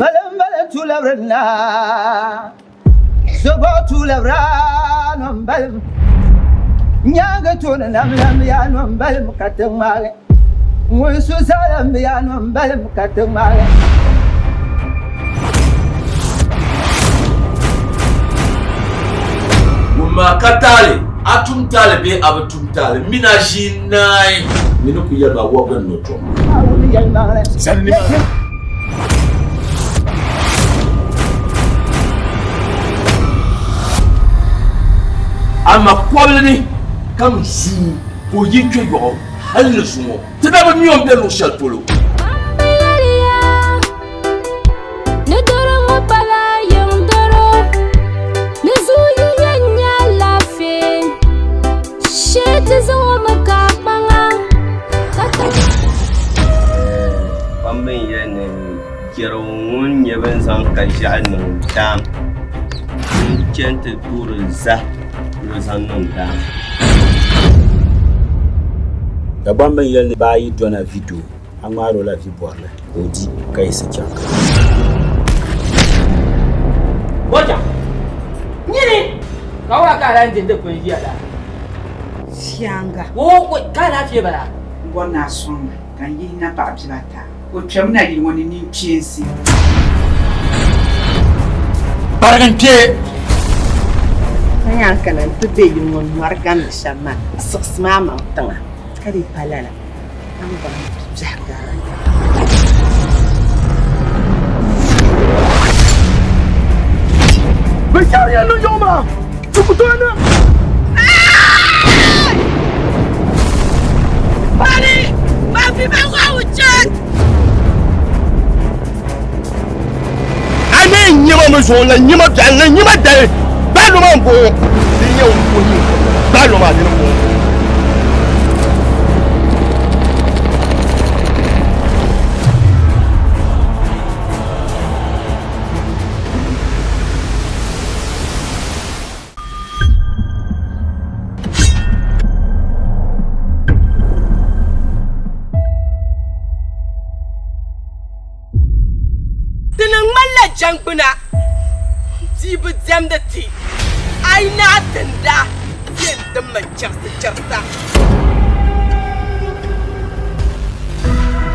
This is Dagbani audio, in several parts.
Balim balim tu labiri na So bo tu labira nom balim Nyaangi tuuni namlam ya nom balim ka ti ŋmaagi Ŋun su salam ya nom balim ka ti ŋmaagi Wumma ka taali, a tum taali bee a bi tum taali, m mi ni a ʒi n-naai. N ni kul yɛli ma wɔbigu ni ni o tom. Naawuni yɛlimaŋli. Zani nimaani. Amaa kɔbili ni ka m zooi ka o yi kpe yɔɣu hal ni zuŋɔ. Ti na bi mi o ni be luɣ shɛli polo. Kpamba yɛliya ni doro ŋɔ pala yiŋ doro, ni zuyu yɛn nyɛ alaafee, shee ti zaŋ o mi ka kpaŋa ka ti. Kpamba n-yɛli ni jɛrigu ŋun nyɛ bɛ ni zaŋ kaʒiɛɣu niŋ daam n-chani ti toori zahim ni o zaŋ niŋ daam. Dagbamba n-yɛli ni baa yi dɔna vi doo, a ŋmaari o la vi bɔrili ka o di ka yiɣisi chaŋ. Bɔja, nyini ka wula ka a lahi di dikpuni ʒiya la? Fiaŋga. Wo wo ka alaafee bala? M bɔri ni a sɔŋ ma ka n yihi napaɣ biba ata. O kpɛmi na yili ŋɔ ni ninkpeensi. Barigi n kpe. Ka nyaa kana nti be yili ŋɔ nɔri gamdi shɛm maa, siɣisim a maŋ tiŋa ka di pa lala, a ni baŋ biɛhi gari a. Binshɛɣu yɛn niŋ yɔɣu maa, ti ku tooi niŋ. A ni nyima mi zuɣu la nyima biɛɣu la nyima dali gbaalo maa n-bɔŋɔ di nyɛ o nyim gbaalo maa dini n-bɔŋɔ. Ti ni ŋmanila jɛŋgbuna bia bi diɛmdi ti, a yi naai tinda ti yɛn dimmi chɛrisichɛrisa.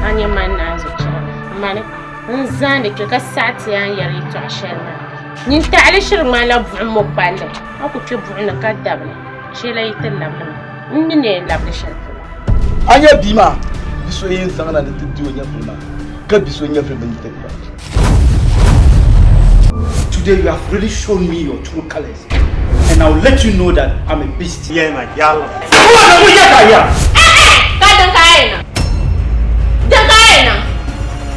A nyɛ man naanzu chɛrili, mani n-zaandi kpe ka saɣi ti a ni yɛri yɛtɔɣ shɛli maa. Nyin taɣili shiri ŋmanila buɣim mɔkpalli, a ku kpe buɣim ni ka dabili, sheela yi ti labili ma, m mi ni yɛn labili shɛli polo. A nya bia maa, bi so yɛn zaŋ na ni ti di o nyɛvili maa, ka bi so nyɛvili bindirigu maa. Today you have really shown me your true colors and I will let you know that I'm a beast. Yɛlima yɛlli. Kuma na mu yɛ ka ya. Ka din ka a yɛn niŋ? Din ka a yɛn niŋ?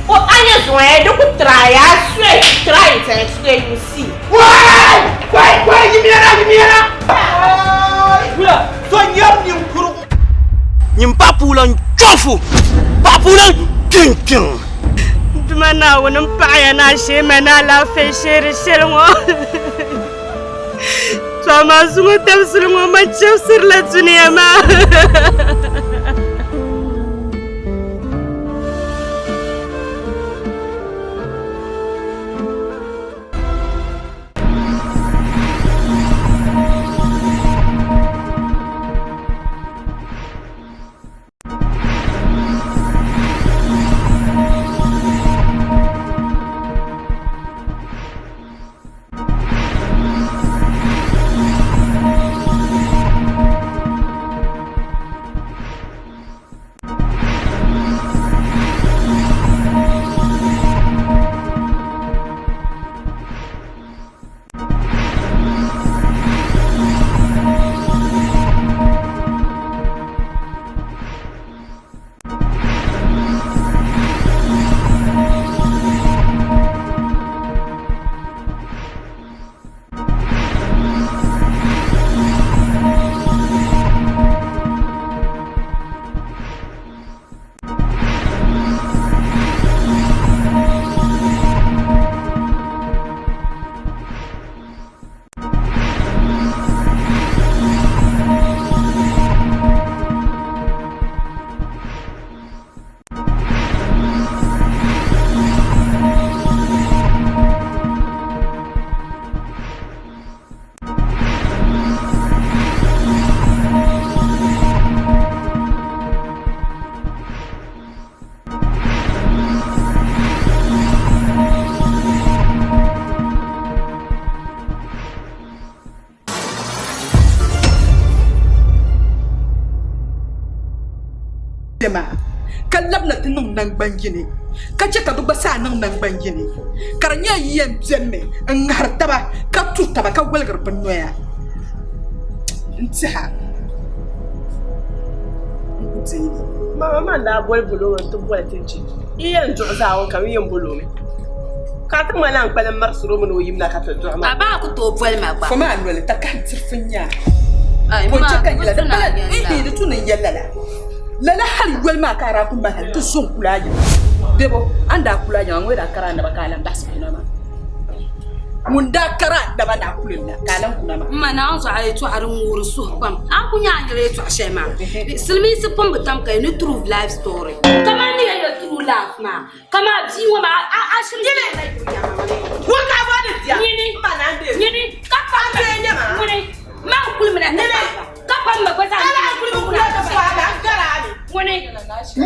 O a nyɛ zuŋɔ ya di ku try I swear you try it I swear you see. Wai! Wai! Wai! Yimiyana! Yimiyana! So nyɛri ninkurugu. Nyin paɣapuulan chɔfu! Paɣapuulan kpiŋkpiŋ! Duma Naawuni m paɣiya ni a shee ma ni alaafee sheeri shɛli ŋɔ. To amaa zuŋɔ dabisili ŋɔ man chɛbisirila dunia maa. ti niŋ naŋgban yini ka chɛ ka bɛ gba saa niŋ naŋgban yini ka di nyɛla yi yɛn benimi n-ŋahiri taba ka turi taba ka woligiri bɛ noya n-tɛha n ku deei li. Mama man daa boli boli o mi nti boli ti je. Yi yɛn duɣi zaawuni ka mi yɛn boli o mi. Ka ti ŋma naan kpalim mirisiri o mi ni o yimina ka ti duɣi maa. A baa ku tooi boli ma gba. Fom a noli takahi dirifu n-nyɛ a. Bɔ n-chɛ ka n yɛla di pala ihi di tu ni n yɛli lala. Lala hali yoli maa ka a daa kuli mali hali ti zo n-kuli a yiŋa. Bebo, a ni daa kuli a yiŋa ŋɔ daa kari a naba ka a lan baɣisi kuna maa. Ŋun daa kari a naba ni a kuli la ka a lan kuna maa. M ma Naawuni zuɣu a yɛtɔɣa din ŋoori suhu pam. A ku nya a ni yɛli yɛtɔɣa shɛli maa. Silimiinsi pun bi tam ka yi ni true life story. Kamani ni yɛli ya true life maa, kaman bia ŋɔ maa a shiri Nyini! Ŋun ka bɔ di dia? Nyini! M ma Naawuni Nyini! Ka pa A bee nyɛ maa? Ŋuni! Man kuli mi na ti Nyini! pa. Ka pa m ma gba zaa A lahi kuli mi kuli a ti pa a lahi gari a mi. Ŋuni!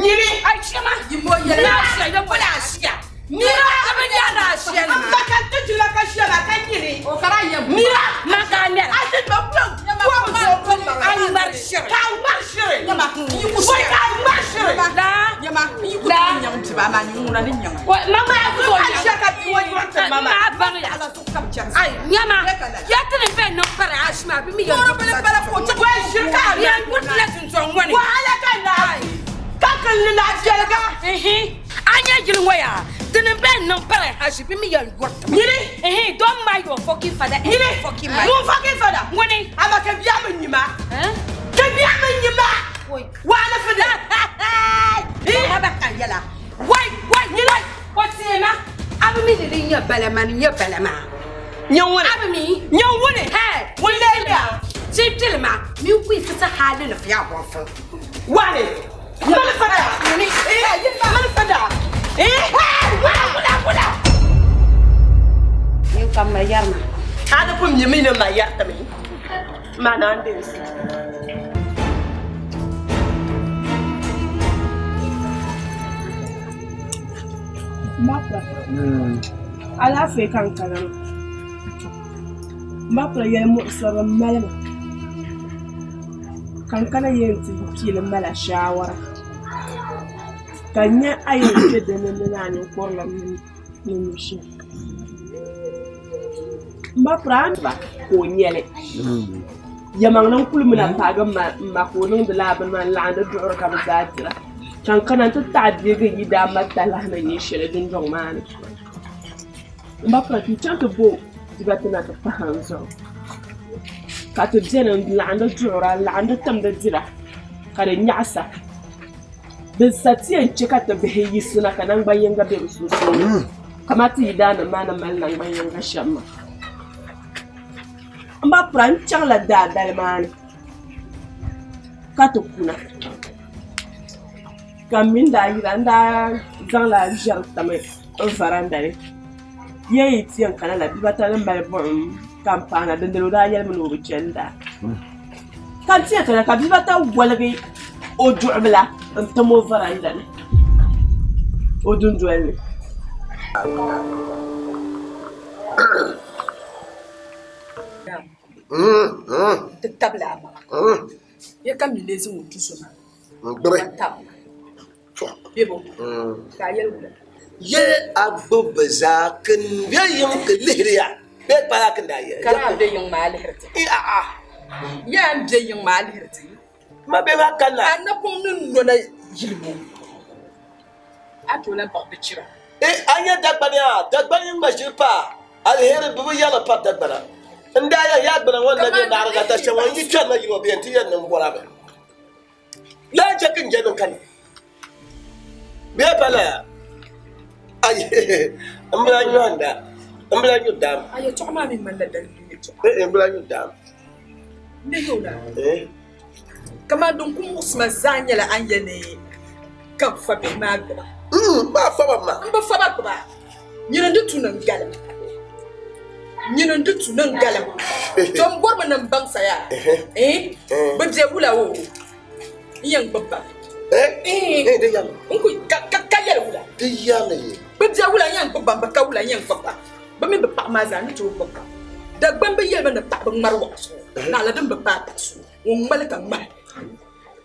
Nyini! Ai shɛma! Yimo yɛli Naa shia, ya boli a shia. Mira! Ka bɛ nya naa shia nima. M ba ka ti jila ka shia maa ka nyini. O kara yɛm. Mira! Man ka a ŋmɛra. A ti ba kula kom zuɣu kuli maŋa. A ŋmari shiri. Ka a ŋmari shiri. Nyama, n yi ku Bɔi ka a ŋmari shiri. La. Nyama, n yi ku tooi nyaŋ biba amaa nyin ŋuna ni nyaŋ a. Wa ma maa ku tooi Ka nyaŋ. shia ka bia ŋɔ yuri ti ma maa. Maa baŋ ya. Ala zuɣu ka bɛ chɛri. Ai nyama, ya ti ni bɛn niŋ pari a shima bɛ mi yɛn Kɔrɔ bini bala ka o chɛ Bɔi shiri ka a Yɛn guri la duntɔŋ ŋɔ ni. Wahala ka naai ka kili ni lafiɛliga. Ihi, a nya yili ŋɔ yaa, dini m-bɛn niŋ pari hashi bɛ mi yɛn yuri ti ma. Nyini. Ihi, don't mind your fucking father and Nyini. your fucking mother. Ŋun fucking father. Ŋuni. Ama ka bia mi nyima. Ka bia mi nyima. Wahala fi di. Mama ba ka yɛla. Wai, wai, wai. O teema, a bi mi ni di nyɛ bala maa, ni nyɛ bala maa. Nyɛ ŋuni. A bi mi. Nyɛ ŋuni. Hey. Ŋuni lee nyɛ a? Chipchili ma, min ku yi ti hali ni fiya bɔnfo. Wani. Mali fada. Ŋuni. Eh, mali fada. Eh, wala wala wala. Yin kam ma yɛri ma. A di pun mi mi ni ma yɛri ti mi. Ma naan dinsi. Mapra. Alaafee ka n kana maa. Mapra yɛli muɣisiri m mali ma ka n kana yɛn ti piili mali a shaawara ka n nya a yɛn kpe dinni ni a ninkurilim ni nyɛ shɛm. Mapra a ni ba ka o nyɛli yɛlimaŋli n kuli mi na paagi m ma ka o niŋdi lala bini maa n-laɣindi duɣiri ka bɛ zaa dira. Ka n kana nti taɣi deegi yi daa mali talahi ni nyɛ shɛli dundɔŋ maa ni. M ba Frank, n chaŋ ti bo dibata na ti pahi n zuɣu ka ti beni n-laɣindi duɣira n-laɣindi timdi dira ka di nyaɣisa. Din sa ti yɛn che ka ti bihi yiɣisina ka naŋgban yiŋga be bɛ sunsuuni kamani ti yidaannim maa ni mali naŋgban yiŋga shɛm maa. M ba Frank, n chaŋla daadali maa ni. Ka ti kuna ka m mini daa yira n daa zaŋla ʒiɛri tam n varanda ni ya yi ti yɛn kana la bibata ni mali buɣum ka n paana dindali o daa yɛlimi ni o bi chani daa ka n ti yɛn kana ka bibata woligi o duɣubila n tam o varanda ni o dundoli ni. Ti tabili a maŋa. Ya ka mi lee zaŋ o tu so maa. N gbubi. Ka Bebo, ka a yɛli wula? Ye a gbubi bɛ zaa ka n be yiŋ ka lihiri ya bee kpala ka n daa yɛli. Ka a be yiŋ maa lihiri ti. A'a. Ya n be yiŋ maa lihiri ti. Ma be maa kanna. A napɔŋ ni nɔna yili ŋɔ, a tooi lahi baɣi di chira. A nya Dagbani yaa, Dagbani ŋma ʒiri paa. Aliheri bɛ bi yɛli pa Dagbana. N daa yɛn yaa gbana ŋɔ n na be naɣiriga ta shɛm ŋɔ n yi kpɛrina yili ŋɔ bɛ yɛn ti yɛn niŋ bɔra mi. Lala n-chɛ ka n je niŋ ka ni. Bee pa lala? Ayi, m bi lahi nyu a ni m bi lahi nyu daam. A yɛtɔɣa maa mi ŋmanila daliri yɛtɔɣa. Ee, m bi lahi nyu daam. N ni yɛl o la, kaman din ku muɣisi ma zaa nyɛla a ni yɛli ni ka n fa bihi maa gbuba. M maa fa ba maa. M bi fa ba gbuba. Nyini n-di tu ni n galim. Nyini n-di tu ni n galim. To m bɔrimi ni m baŋ sa yaa. Ee, bɛ be wula o, n yɛn gbubi ba mi. Ee, di yɛmi. N ku ka ka yɛli wula. Di yɛmi. Bɛ be wula n yɛn gbubi ba mi, bɛ ka wula n yɛn gbubi ba. Bɛ mini bɛ paɣa maa zaa n ni tooi gbubi ba. Dagbamb bi yɛli mi ni paɣa bi ŋmari waɣa zuɣu, naɣila din bi paai paɣa so, ŋun ŋmali ka ŋmahi.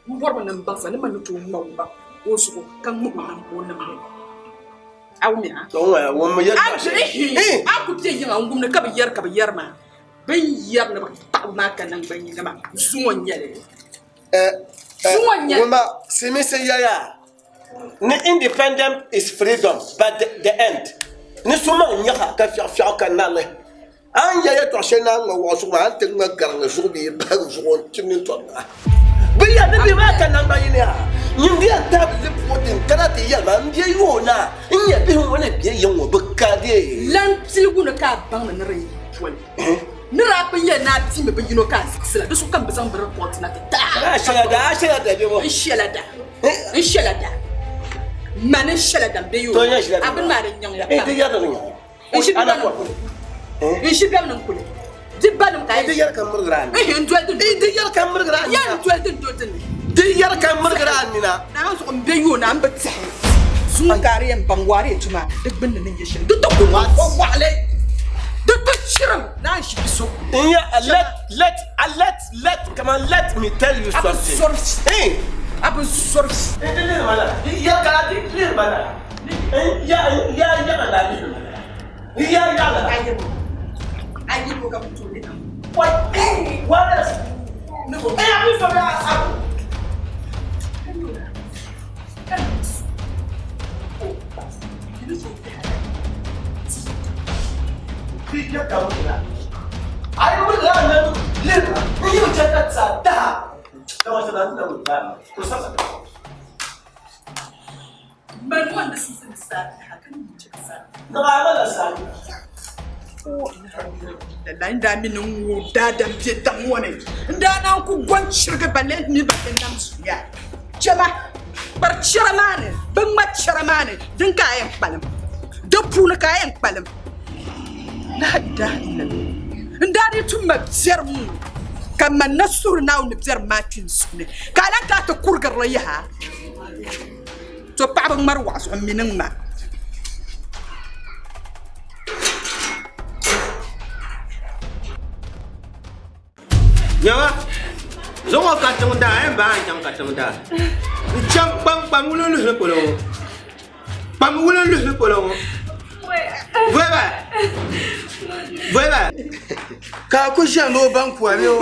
M bɔrimi ni m baŋ sa ni man ni tooi ŋma o ba. o zuɣu ka ŋmahi o nam o nimdi. A wumya? A ku bɛ yiŋa n-wumdi ka bɛ yɛri ka bɛ yɛri maa. Bɛ ni yɛri ni bɛ taɣibu maa ka naŋgban yini maa, zuŋɔ n-nyɛ li. Zuŋɔ n-nyɛ li. Wumma, silimiinsi yɛliya ni independent is freedom but the end ni so maŋ nyaɣa ka fiɛɣu fiɛɣu ka narili. A ni yɛli yɛtɔɣ shɛli ni a ŋma wɔɣu zuɣu maa, a ni ti ŋma gariŋli zuɣu bee bahigu zuɣu n-tim nintɔri maa. Bɛ yɛli ni bɛ maa ka naŋgban yini yaa, nyin di yɛn tahi li puɣi din kana ti yɛli ma, M bia yooi naa, n nya bihi ŋɔ ni be yiŋ ŋɔ, bɛ ka dee. Lan piligu ni ka a baŋ ni ni di yi poli ni daa pun yɛli ni a piimi bi yino ka a zaɣisi la, di zuɣu ka m bi zaŋ bɛ ripɔti na ti ti a. A shɛla da, a shɛla da bɛ bɔ. N shɛla da, n shɛla da, mani n shɛla da m-be yooi naa, a bini maa di nyaŋ ya pam. Di yɛri di nyaŋ ya. N ʒi bɛ banim kuli. N ʒi bɛnim kuli. Di banim ka Di yɛri ka mirigiri a nina. N doli din Di yɛri ka mirigiri a nina. Yan doli din do dinni. Di yɛri ka mirigiri a nina. Naa zuɣu m be yooi naa m bi tɛhi. Zuŋɔ ka a di yɛn baŋ waari yɛtɔɣa maa di gbunni ni nyɛ shɛli. Di ti ku waɣili. Di ti chirim naa n ʒi bi so. N ya let let let let come on let me tell you something. A bi zɔri. A bi zɔri. Di lihiri ma lala. Di yɛri ka di lihiri ma lala. Lala n daa mi ni ŋun daadam bɛ daŋ ŋɔ ni n daa naan ku gɔn chirigi ba lɛhi mini ba bɛ nam zuya chɛma kpari chɛra maa ni bɛ ŋma chɛra maa ni din ka a yɛn kpalim di puuni ka a yɛn kpalim la ilaha illallah n daa dii tum ma biɛrim ŋɔ ka man na suhuri Naawuni ni biɛrim maa kpi n suhu ni ka a lan kana ti kurigiri li yaha. To paɣaba ŋmari waɣa zuɣu n mi ni ŋma. Nyama, zuŋɔ katiŋ daa yɛn baai n chaŋ katiŋ daa n chaŋ kpam kpam wuli luhili polo ŋɔ kpam wuli luhili polo ŋɔ voiba voiba ka a ku ʒiya ni o baŋ kuwa bee o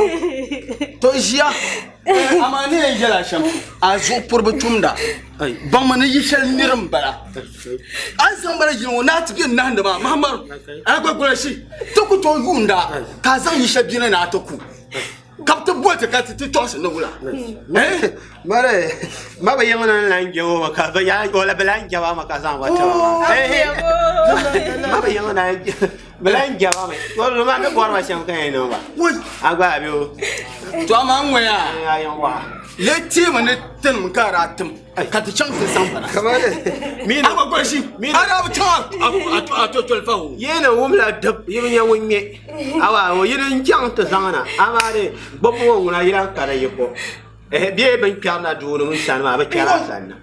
to ʒiya Amaa ni yɛn yɛl a shɛm, a zuɣu puribu tumda, baŋmi ni yi shɛli niri m-bala. A ni zaŋ ba na yili ŋɔ ni a ti be nahindi maa, Mahamadu, a gba gula shi, ti ku tooi yuunda ka a zaŋ yi shɛli bia na ni a ti ku, ka bɛ ti boli ti ka ti ti tɔɣisi ni wula? Mari, ma bi yiŋ ni n lan je o ka bɛ yaa o la bɛ lan jɛba ma ka zaŋ ba ti ma maa. Ma bi yiŋ ni Bɛ lan jɛba mi. To ma ni bɔri ba shɛm ka yɛn niŋ ba. A gba a be o. To amaa n ŋɔya lee teemi ni tinim ka a daa tim ka ti chaŋ ti zaŋ ba na. A gba gɔlishi a daa bi chaŋ a tɔtɔli fa o. Yi ni wumla dib yi bi nya ŋun ŋme awa o yi ni chaŋ ti zaŋ na amaa di gbubbu ŋɔ ŋuna yi lan ka di yiko. Bee bɛ ni kpɛri na doo ni ŋun sani maa bɛ kpɛri a sani na.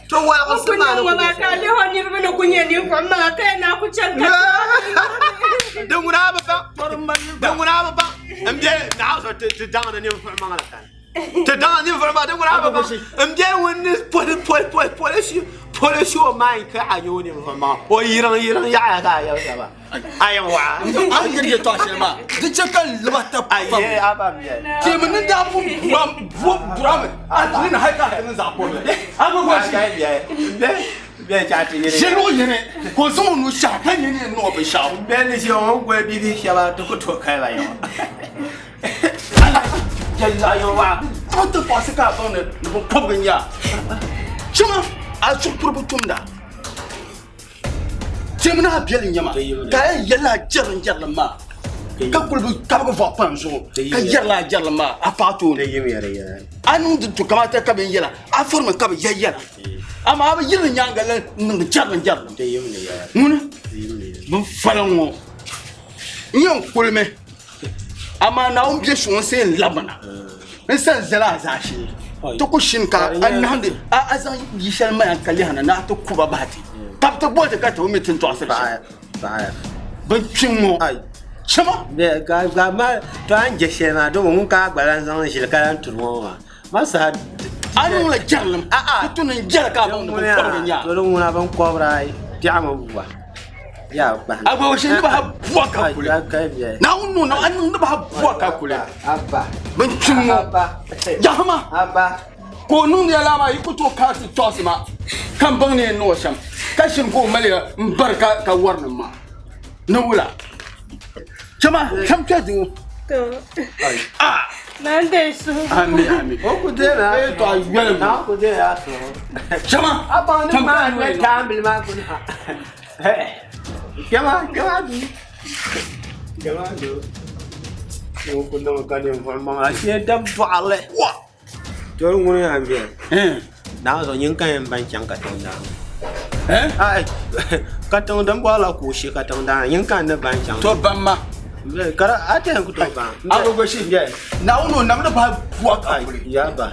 To wɔligi maa ni ŋɔ maa ka liho niriba ni ku nyɛ ninvuɣu maŋa ka yɛn naa ku chani ka Din ŋuna a bi baŋ din ŋuna a bi baŋ n bɛ naɣa zuɣu ti daŋ ni ninvuɣu maŋa la sani ti daŋ ninvuɣu maŋa din ŋuna a bi baŋ n bɛ ŋun ni poli poli poli polisi polisi o maa ka a nyɛ o ninvuɣu maŋa o yiriŋ yiriŋ yaɣaya ka a yɛli shɛba a yɛn waɣa a ni yɛli yɛtɔɣa shɛli maa di chɛ ka n liba ta pam teemi ni daa pun burami a dini na hali ka a ti niŋ zaɣ kurili a gba gba ʒi luɣ yini ka o zaŋ o nuu shɛhi ka nyɛ ni yɛn niŋ o binshɛɣu bɛ ni ʒi o ni goli bibihi shɛba ti ku tooi kali ba yaɣa yɛli yɛn waɣa ti ti tɔɣisi ka a baŋ ni binkɔbigu n-nyɛ a chama a zuɣu puribu tumda Teemi ni a biɛli n-nyɛ ma ka a yɛn yɛlila a jɛrilim jɛrilim maa ka kuli bi kabigi vɔɣu pa n zuɣu ka yɛrila a jɛrilim maa a paɣa tooni a niŋdi to kamata ka bɛ yɛla a forimi ka bɛ yɛ yɛla amaa a bi yiri nyaanga la niŋdi jɛrilim jɛrilim ŋuni bin faliŋ ŋɔ n yɛn kulimi amaa Naawuni bɛ suŋ n seen labina n san zali a zaashee ti ku shini ka a nahandi a zaŋ yi shɛli maya ka lihina ni a ti kuba bahi ti ka bi ti boli ti ka ti bi mi ti ni tɔɣisiri shɛm bin kpiŋ ŋɔ chama to a ni je shɛli maa domi ŋun ka a gba lan zaŋ ʒili ka lan turi ŋɔ maa ma saha A niŋla jɛrilim. Di tu ni n jɛra ka a baŋ ni binkɔbigu n-nyɛ a. Toli ŋuna binkɔbiri ayi biɛɣu mi bua. Yaa kpahi. A gba shee ni bahi bua ka kuli. Naawuni nuu a niŋ ni bahi bua ka kuli. Bin kpi ŋɔ. Jahama. Ka o niŋdi ya laa maa yi ku tooi kaai ti tɔɣisi ma ka n baŋ ni yɛn niŋ o shɛm ka ʒini ka o mali ya n bari ka warinim maa ni wula. Chama cham kpɛ di ŋɔ. Ah. Nan dee suhu. Ami ami. O ku dee na. Ee to a yɛli mi. O ku dee a suhu. Chama. A baŋ ni maa ni taambili maa kuni ha. Chama chama du. Chama du. O ku niŋ ka ninvuɣu maŋa shee dab dɔɣili. Wa. Toli ŋuni yaa bɛ. Naa zuɣu nyin ka yɛn ban chaŋ ka tiŋ daa. Ai ka tiŋ din bɔrila ka o she ka tiŋ daa nyin ka n ni ban chaŋ. To ban ma. Ka a ti yɛn ku tooi ban. Agogo shi. Naawuni o namdi bahi bua ka kuli. Ya ba.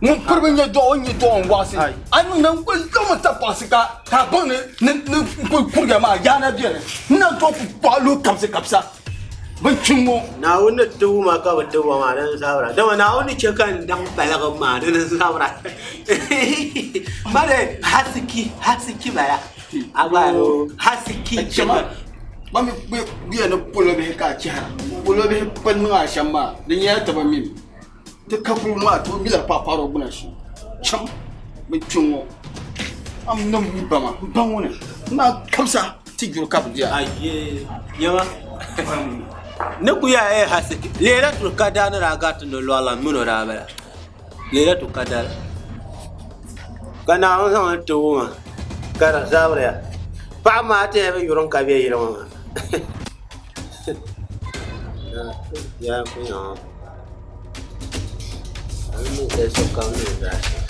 Ŋun piribi nyɛ dɔɣi o nyɛ dɔɣi n waɣisi. A niŋ na n kuli zaŋmi tapaɣisi ka ka a baŋ ni ni ni n kuli kuriga maa yaana bɛni. N na tooi ku kpuɣi luhi kabisi kabisa. Bin kpi ŋɔ. Naawuni ni tibu ma ka bi tibu maa dini n sabira dama Naawuni ni chɛ ka n daŋ paligi maa dini n sabira mali hasiki hasiki bala a gba hasiki chɛma ba mi gbuya ni polo bihi ka a chɛhira polo bihi pa niŋ a shɛm maa di nyɛla ti bi mi ti ka polo maa ti bi mila paɣaparo gbuna shee chɛm bi kpi ŋɔ am niŋ mi ba ma n ba ŋɔ ni n na kabisa ti juri ka bi diya aye nyɛma ni ku yaa e hasiki lailatul qadar ni daa gariti ni lɔɣila mini o daa bala lailatul qadar ka Naawuni zaŋ li ti wuma ka di zabiriya paɣaba maa ti bi yuri ka bɛ yili ŋɔ maa yaa ku nyaŋ o ni ninsali sokam ni zaa shɛm.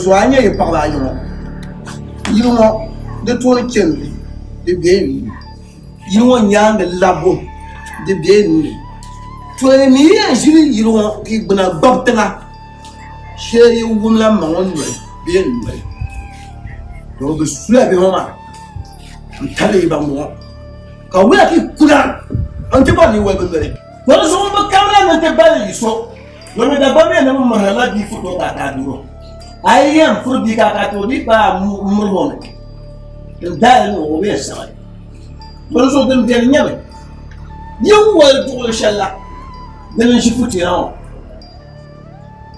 Zuɣu a nyɛ yi paɣaba ayi ŋɔ yili ŋɔ di tooni chɛni di bɛ yili ŋɔ nyaangi labbu di bɛ nuuni to ni yi yɛn ʒili yili ŋɔ ka yi gbuna gbabi tiŋa shee yi wumla ma ŋɔ noli bee noli to bi sula bihi ŋɔ maa n tabili ban bɔŋɔ ka wula ki kuna n ti bɔri ni wali bi noli to di zuɣu bi kamina ni ti bali yi so domi Dagbaŋ mi ni bi mirila bia foto ka a ka duro a yi yɛn furi bia ka a ka to di kpa miri o ni n daali ni o bi yɛn saɣi to di zuɣu din biɛni nyɛmi yin wali duɣuli shɛli la dini n ʒi futiina ŋɔ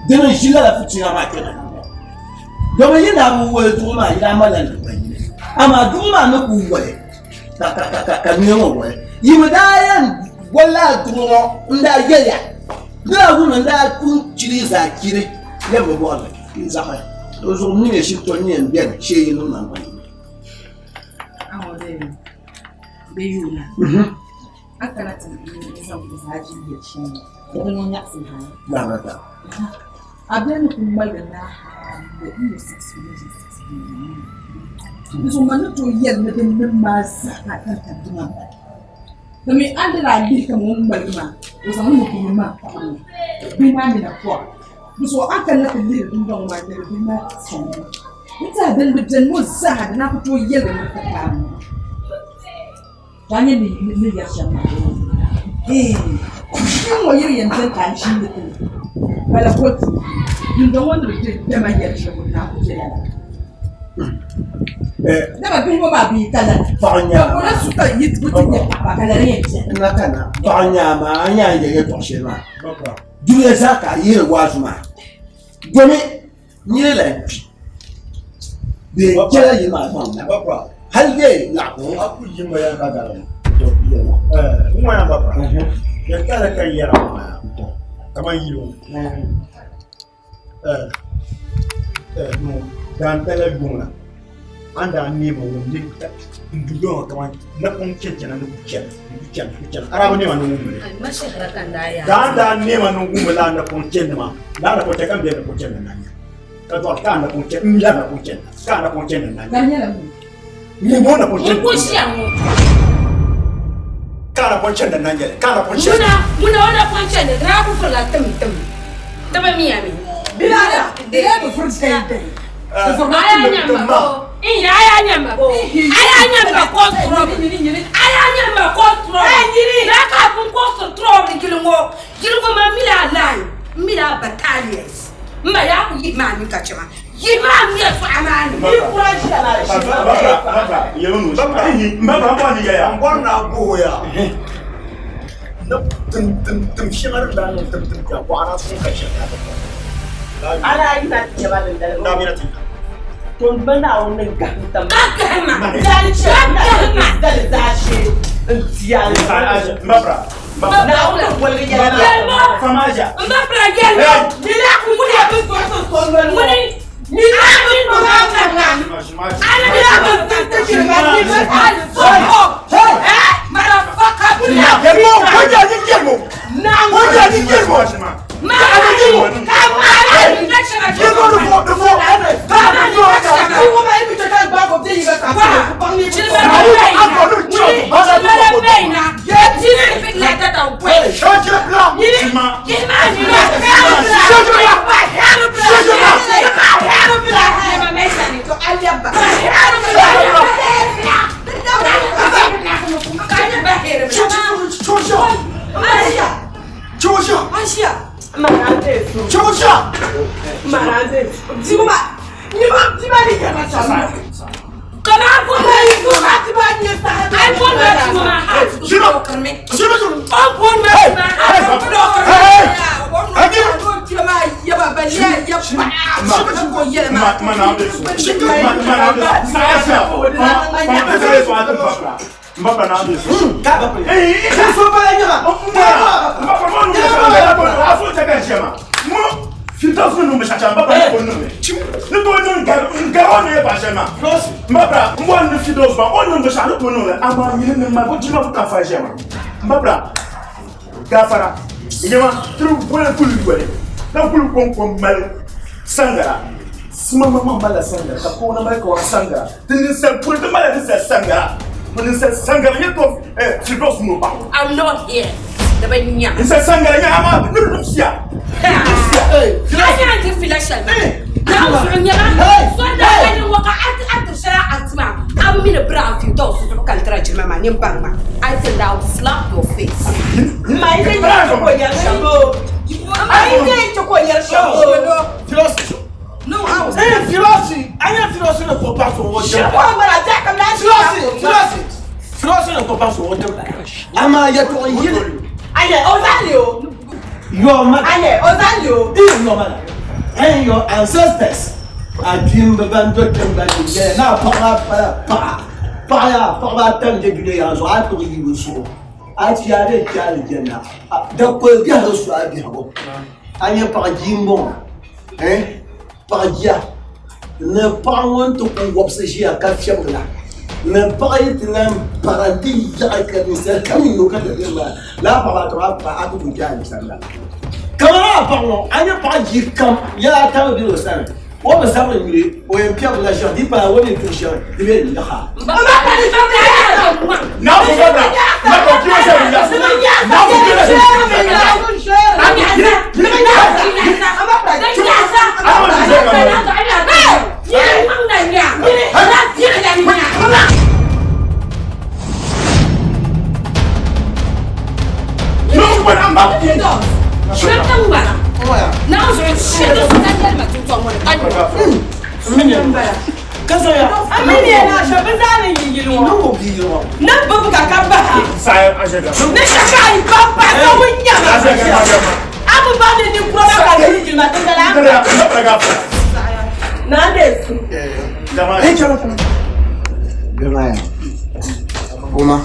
dini n ʒi lala futiina maa kpɛna domi yi daa bi wali duɣu maa yi daa malila nangban yini amaa duɣu maa ni ku wali ka ka ka ka ka nina ŋɔ wali yi mi daa yɛn walila duɣu ŋɔ n daa yɛliya di daa wumi n daa ku chiri zaa chiri lɛbi bi bɔrili n zaɣi o zuɣu mi yɛ shiri tɔli yɛn bɛni shee yi niŋ nangban yini. Ka a nyɛ ni ni yɛri shɛm maa ee bia ŋɔ yiri yɛn beni ka a ʒiindi ti li bala boli puuni dundɔŋ ŋɔ ni bi diri dama yɛri shɛm ŋɔ naa ku bela la dama bihi ŋɔ maa bɛ ka lala Paɣa nyaa ka o su ka yi ti ti nyɛ paɣaba ka lala yɛn beni n na ka na paɣa nyaa maa a nyaa yɛ yɛltɔɣa shɛli maa dunia zaa ka a yihiri waazu maa domi nyini la kpi bee jɛla yi maa baŋ na hali bee laɣa a ku yi ma yan ka gari n ŋɔ yan bapra ya kala ka yɛra maa kaman yili ŋɔ daantala yuŋ la an daa neema wum ni n du dɔŋɔ kaman napɔŋ chɛnchɛna ni ku chɛna ni ku chɛna ku chɛna arabi neema ni wumli daan daa neema ni wumli la napɔŋ chɛndi maa laa napɔŋ chɛ ka n bɛ napɔŋ chɛndi na nya ka dɔɣi ka napɔŋ chɛ n la napɔŋ chɛnda ka napɔŋ chɛndi na nya n bɔ napɔŋ chɛndi. N ku ʒiya ŋɔ. Ka a napɔŋ chandi na nyɛli, ka a napɔŋ chandi. Ŋuna, ŋuna o napɔŋ chandi, di daa ku furila tim tim. Ti bi miya mi. Bilala, di daa bi furi dai dai. Aya nyamba ko, ihi aya nyamba ko, aya nyamba ko trouble, aya nyamba ko trouble. Na ka pun ko so trouble gili ŋɔ, gili ŋɔ ma mila a line, m mila a battalions. M ma yaa ku yihi maa ni ka chɛ ma. Yihi maa mi yɛltɔɣa maa ni. N bɔri ni a guhi o ya ni tim shɛŋa din daa niŋ tim tim kpɛŋ bɔɣa daa suŋ ka chɛ A daa yina ti nyɛ ba dindali daa yina ti nya. To m ba Naawuni ni gahim tam. Ka gahima. Zali chɛ Ka gahima. Zali zaashee n-ti a li. Naawuni ni woligi yɛla maa. Yɛlimo. M ba Bra yɛlimo. Nina ŋuni a bi zuɣusi so noli ŋɔ. Ŋuni. Nina bi zuɣusi so noli. Nina bi zuɣusi so noli. Eh, motherfucker. Yɛlimo, wanja ni yɛlimo. Wanja ni yɛlimo. Gafara nyɛma tiri boli kuli yoli ka kuli konko mali sangara sima ma mala sangara ka koona mali ka sangara ti ninsal kuli ti mala ninsal sangara to ninsal sangara nyɛ to Firdaus mo ba I'm not here. Da ban nya. Ninsal sangara nyɛ ama ni lumsiya. Anya ti fila shɛli maa. Na zuɣu nyɛma. So daa ka ni ŋɔ ka a ti shɛli a tima. A bi mi ni brown Firdaus zuɣu ka n tira jilima maa nini baŋ ma. I think I will slap your face. Ma yi ti yɛri ko yɛri shɛm. Ma yi ti ko yɛri shɛm. No, I was. Eh, Filosi, anya Filosi ne ko pa so wo. Shɛkɔ ŋmana jaaka mi Filosi, Filosi. Filosi ne ko pa so wo dem. Ama ya to yili. Ayɛ o zali o. Your mother. Ayɛ o zali o. If your mother and your ancestors are dream ban do tem ban ye na pa pa pa pa ya pa ba tam je dunya ya zo a to yi bu so. A ti ya de ti ali janna. Da ko bi ha so a bi ha bo. Anya pa jimbo. Eh? Paɣa jia ni paɣa ŋun ti ku wɔbisi ʒiya ka fiɛbiri la ni paɣa yi ti lan para nti yaɣi ka ninsal kam yi o ka dabiɛm maa lala paɣa maa kamani paɣa a ti ku kpe a sani la kamani a paɣa ŋɔ a nya paɣa jia kam yɛla ata bi be o sani o bi zabiri nyuli o yɛn piɛbirila shɛŋa di pala o ni tuhi shɛli di be n yaɣa. Ne bɛ ka ka baha. Ne ka yi ba pa ka ŋun nyama. A bi ba ni ni kura ka yi jilima ti dala. Na de su. Uma,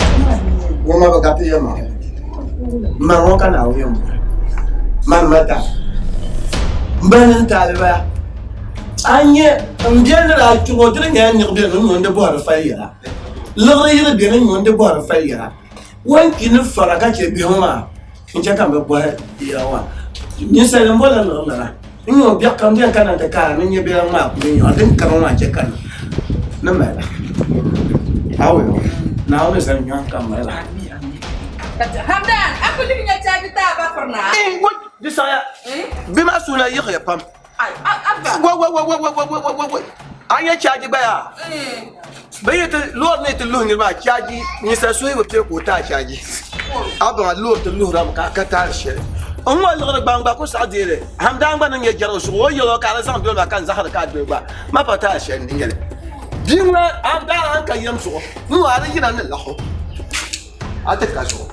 uma ba ka ti yɛma. Ma ŋɔ ka Naawuni yɛn bɔri. Man mata. M ba ni n taali baya. A nyɛ n bɛ ni daa kpi ŋɔ di ni nyɛla niɣi bɛ ni n yundi bɔhiri fali yɛla. Liɣiri yili bɛ ni n yundi bɔhiri fali yɛla. O ni kpi ni fara ka chɛ bihi ŋɔ maa n chɛ ka m bi bɔhi yɛla maa. Ninsali n bɔrila liɣiri lala. N nyɛ o biɛɣu kam bɛni ka na ti kaara ni n nyɛ biɛla ŋmaa kuli nyɛ din kama maa chɛ ka ni mali la. Awo Naawuni zali nyɔŋ ka mali la. Hamdan, a ku lihi nya chaaji ti a ba piri naa. Di saɣiya. Bia maa suhu na yiɣiya pam. Wai wai wai wai wai wai wai wai. A nya chaaji gba yaa? Bɛ yi ti loori ni ti luhi niriba maa chaaji ninsal suhu yi bi pili ka o ti a chaaji. A baŋ a loori ti luhirami ka a ka taali shɛli. N ŋɔ liɣiri gbaŋ gba ku saɣi deei li. Hamdan gba ni nyɛ jɛrigu zuɣu o yɛl o ka a di zaŋ doli ma ka n zahiri ka a doli gba ma pa taali shɛli ni nyɛli. Bia ŋɔ Hamdan a ni ka yɛm zuɣu n ŋɔ a di yina ni laɣu a ti ka zuɣu.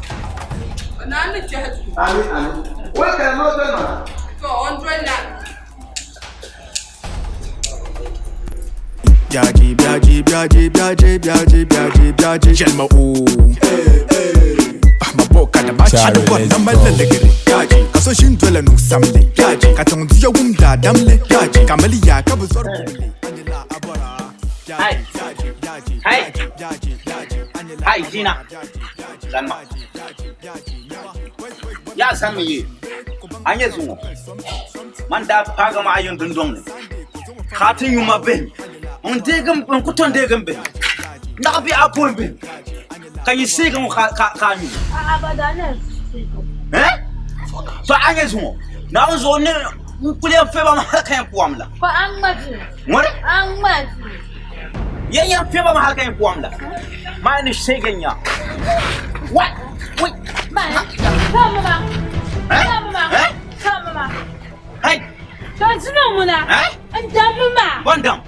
Naa ni kpɛhi duu. Ami ami. Wai ka noo doli ma. To o ni doli la. Biaji, biaji, biaji, biaji, biaji, biaji, biaji. Yɛlima o. Ma bɔ ka dama Sorry, chani bɔri let's dama go. laligiri. Biaji, ka so ʒini dola niŋ samli. Biaji, ka tiŋ duya wum daadamli. Biaji, ka mali yaa ka bi zɔri kumli. Hai. Hai. Hai Zina. Zanma. Ya zanmi ye. A nyɛ zuŋɔ. Man daa paagi ma a yiŋ dundɔŋ ni. Ka a ti nyu ma bihim. N deegi n ku ton deegi n bihim. Naɣ bihi apɔin bihim. Ka nyin seegi ŋɔ ka a nyu. Eh? To a nyɛ zuŋɔ. Naawuni zuɣu ni n kuli yɛn fɛba ma hali ka yɛn ku am la. Ŋɔri? Yɛn yɛn fɛba ma hali ka yɛn ku am la. Maa ni seegi nya. Wa! Wai! Eh? Hai! Eh? Bɔndam!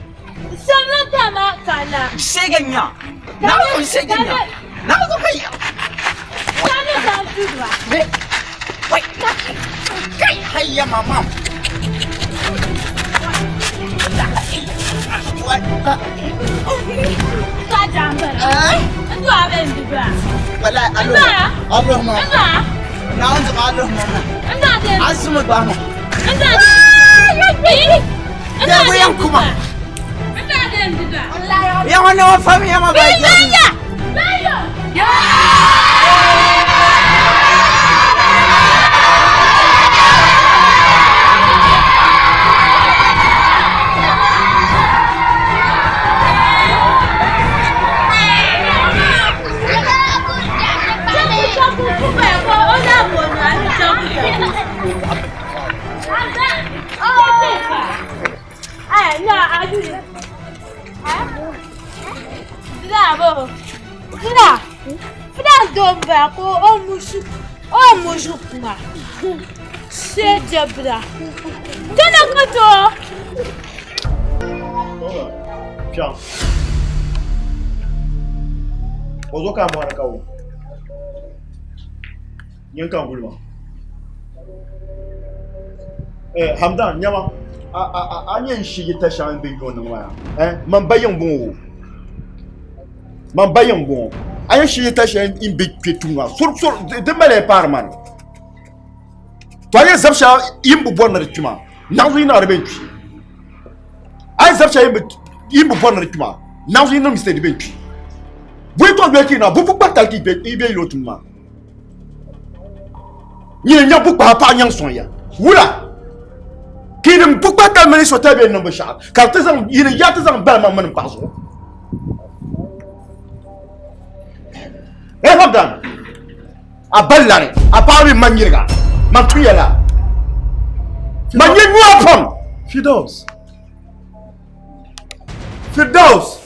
Seegi nya. Naawuni seegi nya. Naawuni hayya. Wai! Kai hayya mama. Wallahi Allah. Allah ma. Naawuni zuɣu Allah ma. Asuma gba ma. Yago yan kuma. Ya wannan wa fami ya ma ba ya. Piɛɣu. O zo ka a mɔɣuni ka o nyin ka n guli maa. Eh, Hamdan, nyama a a a a nyɛ n shigi ta shɛŋa n bɛ nyɔ niŋ maa eh man ba yiŋ bɔŋɔ o man ba yiŋ bɔŋɔ a nyɛ shigi ta shɛŋa n bɛ kpɛ tum maa sur sur di mali ya paari man to a nyɛ zab shɛŋa yin bi bɔri ni di kpi maa naɣ zuyi niŋ di bɛ n kpi a nyɛ zab shɛŋa yin bi bɔri ni di kpi maa naɣ zuyi niŋ mistake di bɛ n kpi buyi to bɛ ki na bu bu kpa tali ki bɛ i bɛ yino tum maa nyini nya bu kpahi paɣa nyaŋ sɔŋ ya wula kinim bu kpa tali mini sotali bɛ niŋ binshɛɣu ka ti zaŋ yini ya ti zaŋ bali maŋ mini paɣa zuɣu eh Hamdan a bali lari a paɣa mi man nyiriga man tu yɛla man nyɛ nyuwa pam Fidaus Firdaus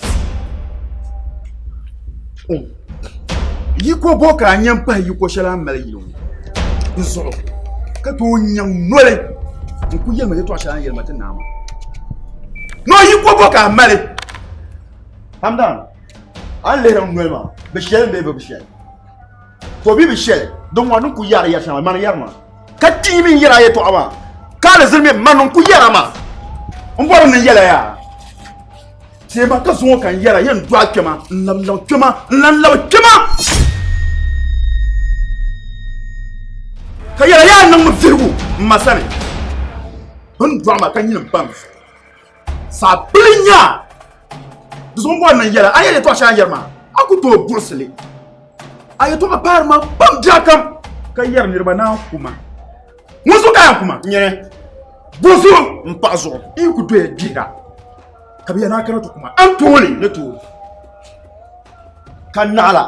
yiko bo ka a nya m-pahi yiko shɛli a ni mali yili ŋɔ di zuɣu ka tooi nyaŋ noli n ku yɛlima yɛtɔɣ shɛli a ni yɛli ma ti naa maa ni o yiko bo ka a mali Hamdan a ni lihiri n noli maa bi shɛli bee bi bi shɛli to bi bi shɛli din ŋɔ ni ku yɛri yɛri shɛŋa mani yɛri maa ka ti mi yɛra yɛtɔɣa maa ka alizini mi mani n ku yɛra maa n bɔri ni yɛla yaa teema ka zuŋɔ ka n yɛra yɛn dɔɣi kpɛma n labi labi kpɛma n lan labi kpɛma ka yɛra yaa niŋmi vihigu n ma sani bin dɔɣi ma ka nyini n baŋ saa pili nyaa di zuɣu n bɔri ni n yɛla a yɛli yɛtɔɣa shɛli a ni yɛri maa a ku tooi buɣisi li a yɛtɔɣa paari ma pam biɛɣu kam ka yɛri niriba naan ku ma ŋun zuɣu ka yɛn ku ma nyini buzuɣu n paɣa zuɣu n ku doya gbihira ka bi yɛn a kana ti ku ma a ni tooi li ni tooi ka naɣila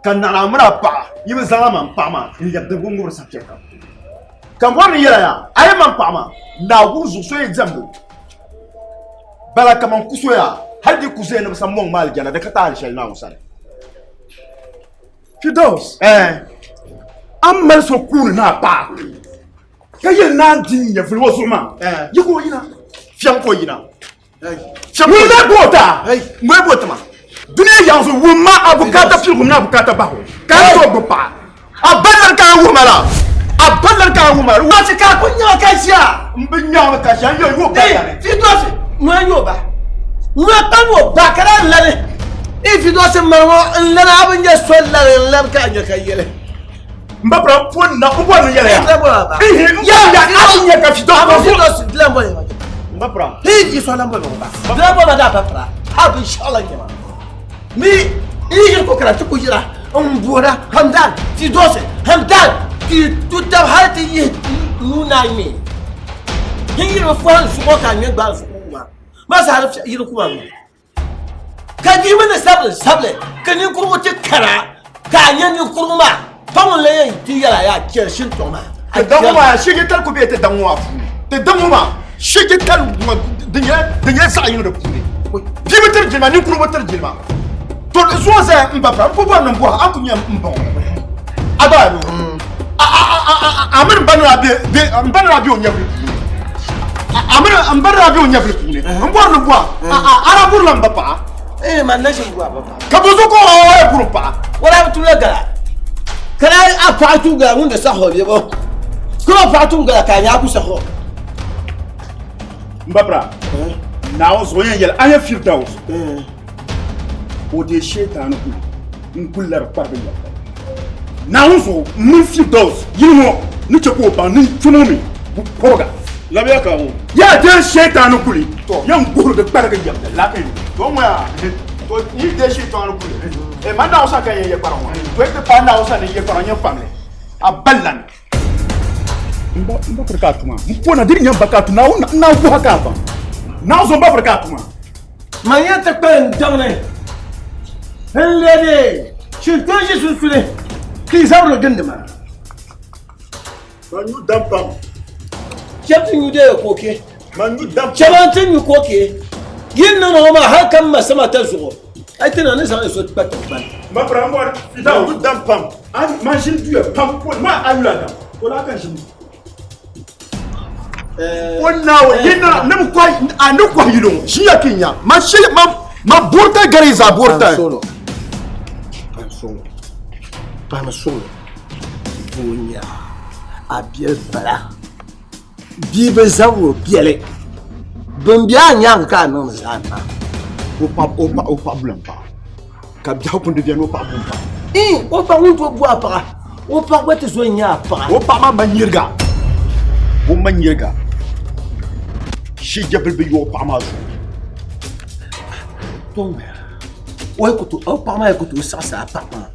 ka naɣila mini a paɣa Yi bi zaŋla man paɣa maa n-lɛbi dibigi ŋubiri saha shɛli kam. Ka n bɔri ni yɛla yaa, a yi man paɣa maa, Naawuni zuɣu so yi diɛmdi o. Bala kaman ku so yaa, hal di ku zaya ni bi sa mɔŋ ma alijana, di ka taali shɛli Naawuni sani. Fidaus, Eh. A ni mali so kuuni ni a paɣa ka yɛli ni a ni di n nyɛvili ŋɔ zuɣu maa, yi ka o yina, fiɛm ka o yina. Ŋun daa boota, ŋun booti ma. Dunia yaɣa zuɣu wum ma a bukaata piligu mini a bukaata bahigu ka a tooi gbubi paɣa. A ba lari ka a wuhi ma la. A ba lari ka a wuhi ma la. Waati ka a ku nyaŋ ka ʒiya. N bi nyaŋ mi ka ʒiya n yɛn yo ba lari. Fidosi ŋun yo ba. Ŋun kpa yo ba ka daa lari. I Fidosi mali ŋɔ n lari a bi nyɛ so lari n lari ka a nyɛ ka yɛli. N ba pira n pon na n bɔri ni yɛli ya. Ihi n bɔri ya a bi nyɛ ka Fidosi A Fidosi dilan bɔri ma. N ba pira. Hi yi so lan bɔri ma ba. Dilan bɔri ma daa ba pira. A bin shɛɣu la nyɛ ma. Mi i yiri ko kara ti ku yira n boora Hamdan Fidosi Hamdan ti tu tab hali ti yihi nuu naai ŋmɛ. Hin yiri bi fɔhi n zuɣu ka ŋmɛ gbaai zuɣu maa. Ma zaa yiri kuma ŋɔ. Ka bia mi ni sabili sabili ka ninkurugu ti kara ka a nya ninkurugu maa pa ŋun la yɛn ti yɛla yaa chɛri shintɔŋ maa. Ti daŋ maa shege tali ku bɛ ti daŋ maa puuni ti daŋ maa shege tali ŋɔ di nyɛla di nyɛla zaɣ yini di puuni bia bi tiri jilima ninkurugu bi tiri jilima to zuɣu zaya n ba n ku bɔri ni n bɔhi a ku nyɛ n baŋ a gba a a mini n ba ni daa bɛ n ba ni daa bɛ o nyɛvili puuni a mini n ba ni daa bɛ o nyɛvili puuni n bɔri ni n bɔhi a daa burila n ba paɣa ee man na ʒin bu a ba paɣa ka bo so ka o yɛn buri paɣa o daa bi tumla gala ka daa a paɣa tum gala ŋun di saɣi o bɛ bɔ ka o paɣa tum gala ka a nya a ku saɣi o n ba pira naawuni zuɣu yɛn yɛli a nyɛ firdaus o deei sheetaani kuli n kuli lari kparibi yɛli naawuni zuɣu n mini firdaus yini ŋɔ ni chɛ ka o baŋ ni n tumo mi bu kɔbiga labiya ka ŋɔ yaa deei sheetaani kuli yɛn guhiri di kparigi yɛli la to ŋɔ to yi deei sheetaani kuli e man naawuni sani ka yɛn yɛ kpariŋ ŋɔ to yi ti paai naawuni sani ni yɛ kpariŋ yɛn famli a ballan n ba piri ka a tuma n pona di nyɛ ba ka a tu naawuni n naan guha ka a baŋ naawuni zuɣu n ba piri ka a tuma Man yɛn ti kpalim daŋ ni n lɛbi shintɔŋ ʒi sunsuni ka yi zabiri gindi ma. Man nyu dam pam. Shɛba ti nyu deei kooke. Man nyu dam pam. Shɛba n-ti nyu kooke. Yi ni niŋdi ŋɔ maa hal ka m ma sama ta zuɣu, a yi ti niŋ ni zaŋ yi so kpa tiŋgbani. M ba pira m bɔri Man nyu dam pam. Man ʒini duya pam ma a yula dam o daa ka ʒini. O naawuni yi na ni bi kɔhi a ni kɔhi yili ŋɔ ʒiya ka nya ma shɛ ma ma borita gari zaa borita. Pansolo pansolo bonya a biɛli bala bia bi zabiri o biɛli bin bɛ a nyaanga ka a niŋdi zaa maa. O paɣa o paɣa o paɣa bula n paɣa ka biɛhagu kundi biɛni o paɣa bu n paɣa. Ii o paɣa ŋun tooi bu a paɣa o paɣa gba ti zo n nyɛ a paɣa. O paɣa maa ma nyiriga o ma nyiriga shijabili bi yɔ o paɣa maa zuɣu. To ŋmɛra o yi ku tooi o paɣa maa yi ku tooi saɣasi a paɣa maa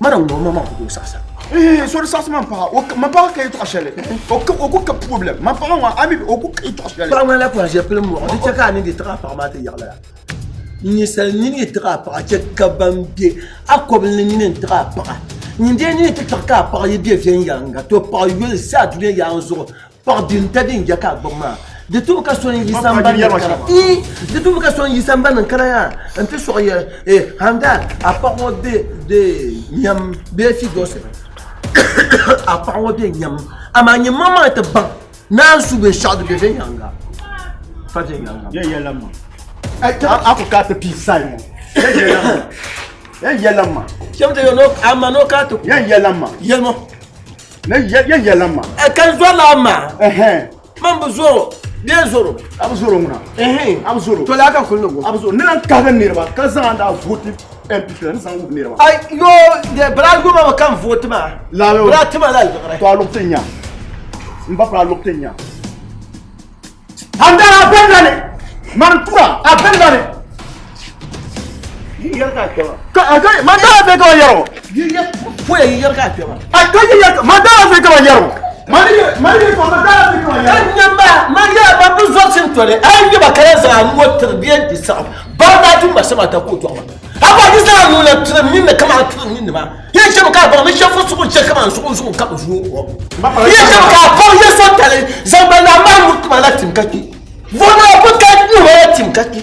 mana ŋun o ma maa ku tooi saɣasa. Ee so di saɣasi man paɣa o man paɣa ka yɛltɔɣa shɛli o ku ka problem man paɣa ŋɔ a mi o ku ka yɛltɔɣa shɛli. Paɣa ŋmanila pɔhim pili mɔɣu di chɛ ka a ni di tiɣi a paɣa maa ti yaɣili a. Ninsal nini yi tiɣi a paɣa chɛ ka ban be a kɔbili ni nini n-tiɣi a paɣa. Nyin dee nini ti tiɣi ka a paɣa yi be viɛnyɛliŋga, to paɣ yoli sa dunia yaŋ zuɣu, paɣ binta din ya ka a gbubi maa. Di tubu ka so n-yi sambani ni kana, ii, di tubu ka so n-yi sambani ni kana yaa nti sɔɣi yɛli, Ee, Hamdan, a paɣ ŋɔ be be nyam bee Firdausi, a paɣ ŋɔ be nyam, amaa nyin maŋmaŋ ti baŋ ni a ni su binshɛɣu di be viɛnyɛliŋga, pa viɛnyɛliŋga. Yɛn yɛla ma. A ku ka ti pii sai ŋɔ. Yɛn yɛla ma. Yɛn yɛla ma. Shɛba ti yɛli ama ni o ka ti ku. Yɛn yɛla ma. Yɛlimo. Yɛn yɛla ma. Ka n zɔrila a ma. Man bi zɔro bee zɔro. A bi zɔro ŋuna. A bi zɔro. To laa ka kuli ni go. A bi zɔro. Ni lan kahigi niriba ka zaŋ a daa vooti NPP la ni zaŋ wuhi niriba. Ai yo de bra yuma ma kan vooti maa. Lalo. Bra tima la liɣiri. To a luɣiti nya. N ba pira a luɣiti nya. Handara a bɛn lani. Man tura a bɛn lani. Yi yɛri ka a kpɛma. Ka a ka man dara fɛ ka yɛrɔ. Yi yɛ foya yi yɛri ka a kpɛma. A ka yi yɛri man dara fɛ ka yɛrɔ. Man yi man yi ko man dara fɛ ka yɛrɔ. Ka nyamba man yɛra man bi zɔri sin tɔli a yi nyɛ ba kala zaŋ a nuu tiri bia n ti saɣim ba daa tum ba sama ta ka o tɔɣima. A gba yi zaŋ a nuu na tiri n ninni kaman a tiri n ninni maa. Yɛn chɛmi ka a baŋ ni shɛb fuɣisigu n-chɛ kaman zuɣuzuɣu ka bɛ vuui o. Yɛn chɛmi ka a baŋ yɛn sɔtali zaŋ ba na mali mutuma la tim ka kpi. Vɔna bi ka nyuhi la tim ka kpi.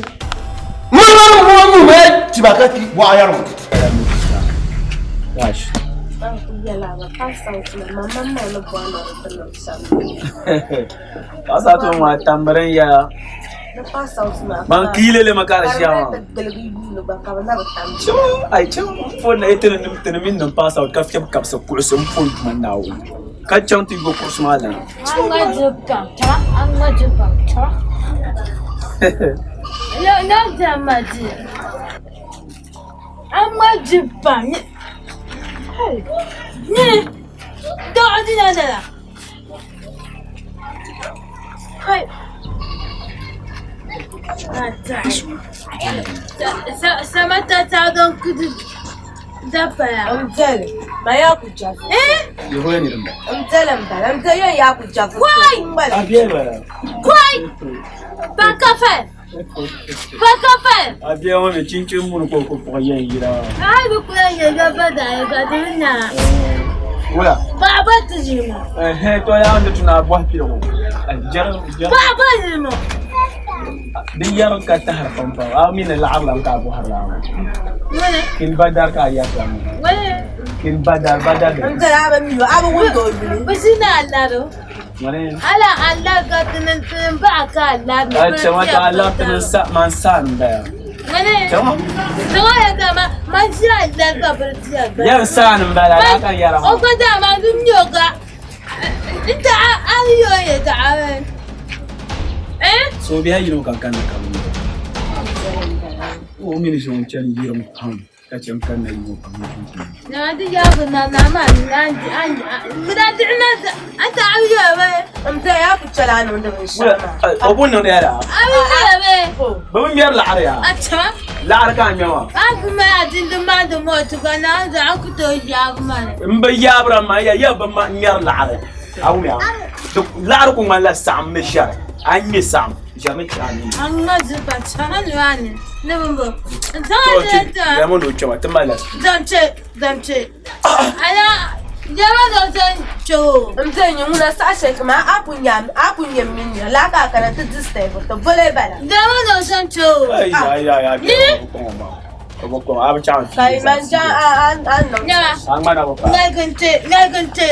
Ŋmana ŋɔ nyuhi la tima ka kpi. Bɔɣa yɛri ŋɔ. Paɣa to ŋɔ tambiri n yɛla ban kiile li mi ka di ʒiya maa ai chaŋ pon na tini tini mini niŋ pass out ka fiɛbi kabisi kuɣusi n pon tuma Naawuni ka chaŋ ti yo kuɣusi maa lana A bia ŋɔ mi chinchin muni ka o ku kpuɣi yɛn yira maa. Wula? Ɛhɛn to yaa ni tuna bɔhi piligu. Di yɛri ka tahiri pam pam a mi ni laɣiri la ka a bɔhiri la maa. Kin badar ka a yɛri la maa. Kin badar badar. Ala Allah ka tinin tinin ba ka Allah mi. Ai chama ta Allah tinin sa man sa n baya. Mene. Chama. Chama ya ta ma man si Allah ka bartiya ba. Yan sa n bala la kan yara. O ka da ma dum yo ka. Inta an yo ya ta. Eh? So biya yino kan kan ka. O mini zon chen yirim pam. Ka chɛ ka na yi ŋɔ pam Na di yaabu na na ma na di an na di na an ta awi yo be. N ta ya ku chala niŋdi binshɛɣu maa. O bu niŋdi ya la. Awi yo be. Bɛ bi ŋmɛri laɣiri ya. A chama. Laɣiri ka a ŋmɛ maa. A bi ma a dindi ma di mo ti ka na za a ku tooi yaabu ma ni. N bi yaabira maa ya ya bi ma ŋmɛri laɣiri. A wumya laɣiri ku ŋmanila saɣim ni ʒɛri. A ŋmɛ saɣim. Ʒɛmi chɛ a nini. A ŋma zipa chama ni maa ni ni bimbo. N zaŋ a dina ti a. Yɛmo ni o kpɛma ti mali la. Zaŋ chɛ zaŋ chɛ. Ala yɛma zaŋ zaŋ chɛ o. N bɛ nyɛ ŋuna saha shɛli kamani a ku nya a ku nyɛ mini ya laa ka a kana ti disturb ti voli bala. Yɛma zaŋ zaŋ chɛ o. Ayi ayi ayi a bɛ o kɔŋ o ma. O bi kɔŋ a bi chaŋ Ka yi man chaŋ a a a niŋ. Nyɛma. A ŋmana bi paai. Ŋmaligi n-che ŋmaligi n-che.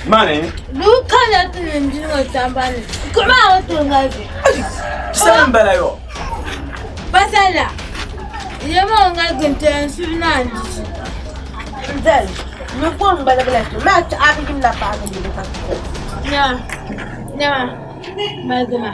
Mani. Lu kana ti niŋ bia ŋɔ sambani ni. Kuɣu maa o tooi ŋmaligi. Sani m-bala yɔ. Basala. Yɛma o ŋmaligi n-che n suhu naan di chi. N dali. Ni ko n gbaligi la kpe maa a bi yimna paagi yili ka ti. Nyɛma. Nyɛma. Ŋmaligi ma.